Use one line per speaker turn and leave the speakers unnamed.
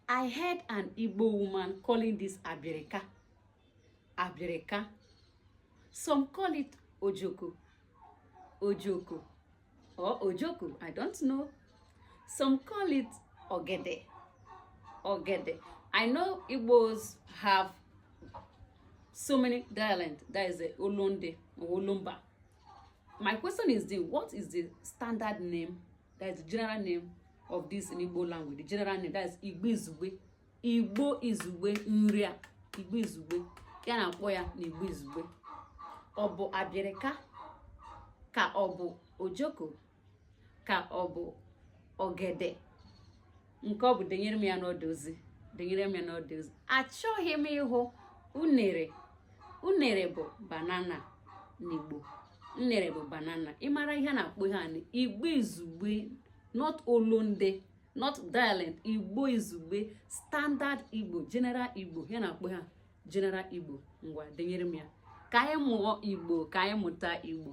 I heard an Igbo woman calling this abirika. Abirika. Some call it ojoko. Ojoko or ojoko, I don't know. Some call it ogede. Ogede. I know Igbos have so many dialects. That is the Olonde or Olumba. My question is the what is the standard name, that is the general name of this in Igbo language? The general name, that is Igbo Izugbe. Igbo Izugbe nri a, Igbo Izugbe. Ya na-akpọ ya na Igbo Izugbe. Ọ bụ abịrịka ka ọ bụ ojoko ka ọ bụ ogede? Nke ọ bụ, denyere m ya n'ọdụ ozi, denyere m ya n'ọdụ ozi. Achọghị m ịhụ unere. Unere bụ banana n'Igbo. Unere bụ banana. Ị mara ihe a na-akpọ ihe a n'Igbo Izugbe, not Olonde, not dialect, Igbo Izugbe, standard Igbo, general Igbo, ihe na-akpọ ha general Igbo. Ngwa, denyere m ya ka anyị mụọ Igbo, ka anyị mụta Igbo.